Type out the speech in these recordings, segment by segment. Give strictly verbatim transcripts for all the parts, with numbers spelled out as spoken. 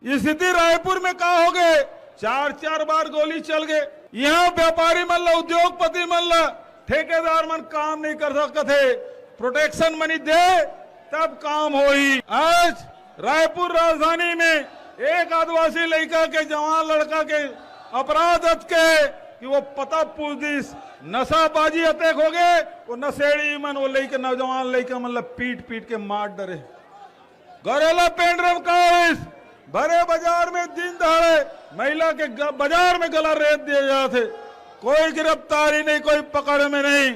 स्थिति रायपुर में का हो गए, चार चार बार गोली चल गए। यहाँ व्यापारी मन ला, उद्योगपति मन ला, ठेकेदार मन काम नहीं कर सकत हे, प्रोटेक्शन मनी दे तब काम होही। आज रायपुर राजधानी में एक आदिवासी लड़का के, जवान लड़का के अपराध अतके कि वो पता पूछ दिस, नशाबाजी अतेक हो गए, वो नशेड़ी मन वो लड़के, नौजवान लड़का मन ला पीट पीट के मार डरे। गौरेला पेंड्रम का इस भरे बाजार में दिन दहाड़े महिला के ग-, बाजार में गला रेत दिए जाते, कोई गिरफ्तारी नहीं, कोई पकड़ में नहीं।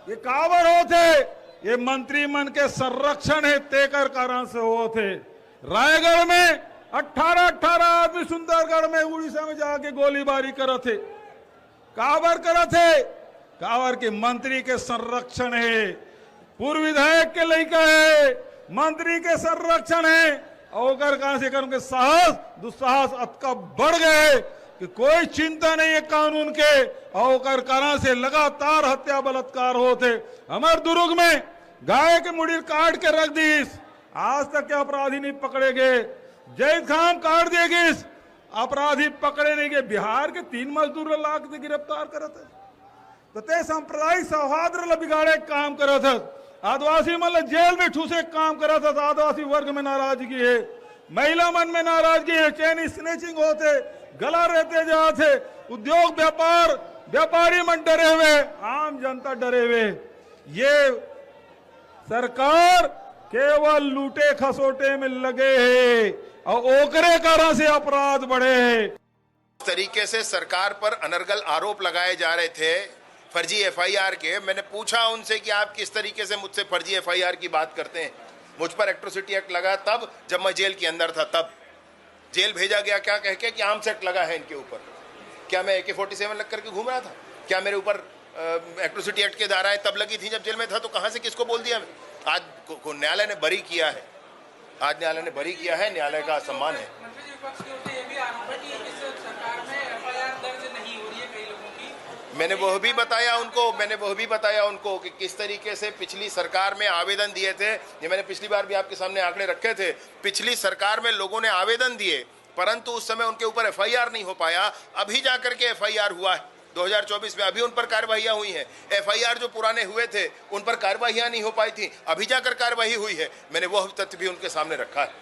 ये काबर होथे? ये मंत्री मन के संरक्षण हे, तेकर कारण से होथे। रायगढ़ में अठारह अठारह आदमी सुंदरगढ़ में उड़ीसा में जाके गोलीबारी करत हे। काबर करत हे? काबर के मंत्री के संरक्षण हे, पूर्व विधायक के लइका हे, मंत्री के संरक्षण हे, अउ ओकर कारण से एकर के साहस दुस्साहस अतका बढ़ गए हे कि कोई चिंता नहीं हे कानून के। अउ ओकर कारण से लगातार हत्या बलात्कार होत हे। हमर दुर्ग में गाय के मुड़ी काट के रख दिस, आज तक के अपराधी नहीं पकड़े गए। जैतखाम काट दिए गिस, अपराधी पकड़े नहीं गए। बिहार के तीन मजदूर ला लाख से गिरफ्तार करत हे। तो ते सांप्रदायिक सौहार्द ला बिगाड़े के काम करत हस, आदिवासी मन ला जेल में ठूसे के काम करत हस। आदिवासी वर्ग में नाराजगी हे, महिला मन में नाराजगी हे, चेन स्नैचिंग होत हे, गला रेते जात हे, उद्योग व्यापार, व्यापारी मन डरे हुए, आम जनता डरे हुए। ये सरकार केवल लूटे खसोटे में लगे हे अउ ओकरे कारण से अपराध बढ़े हे। तरीके से सरकार पर अनर्गल आरोप लगाए जा रहे थे फर्जी एफआईआर के। मैंने पूछा उनसे कि आप किस तरीके से मुझसे फर्जी एफआईआर की बात करते हैं। मुझ पर एट्रोसिटी एक्ट लगा तब, जब मैं जेल के अंदर था तब। जेल भेजा गया क्या कह के कि आर्म्स एक्ट लगा है इनके ऊपर। क्या मैं एके फोर्टी सेवन लग करके घूम रहा था? क्या मेरे ऊपर एट्रोसिटी एक्ट के धाराएं तब लगी थी जब जेल में था? तो कहां से किसको बोल दिया? आज को, को न्यायालय ने बरी किया है, आज न्यायालय ने बरी किया है, न्यायालय का सम्मान है। मंत्री जी, विपक्ष की ओर से ये भी आरोप है कि इस सरकार में एफआईआर दर्ज नहीं हो रही है कई लोगों की। मैंने वह भी बताया उनको, मैंने वह भी बताया उनको कि किस तरीके से पिछली सरकार में आवेदन दिए थे। ये मैंने पिछली बार भी आपके सामने आंकड़े रखे थे। पिछली सरकार में लोगों ने आवेदन दिए, परंतु उस समय उनके ऊपर एफआईआर नहीं हो पाया। अभी जाकर के एफआईआर हुआ है दो हज़ार चौबीस में, अभी उन पर कार्यवाहियां हुई हैं। एफआईआर जो पुराने हुए थे, उन पर कार्यवाहियां नहीं हो पाई थी, अभी जाकर कार्यवाही हुई है। मैंने वह तथ्य भी उनके सामने रखा है।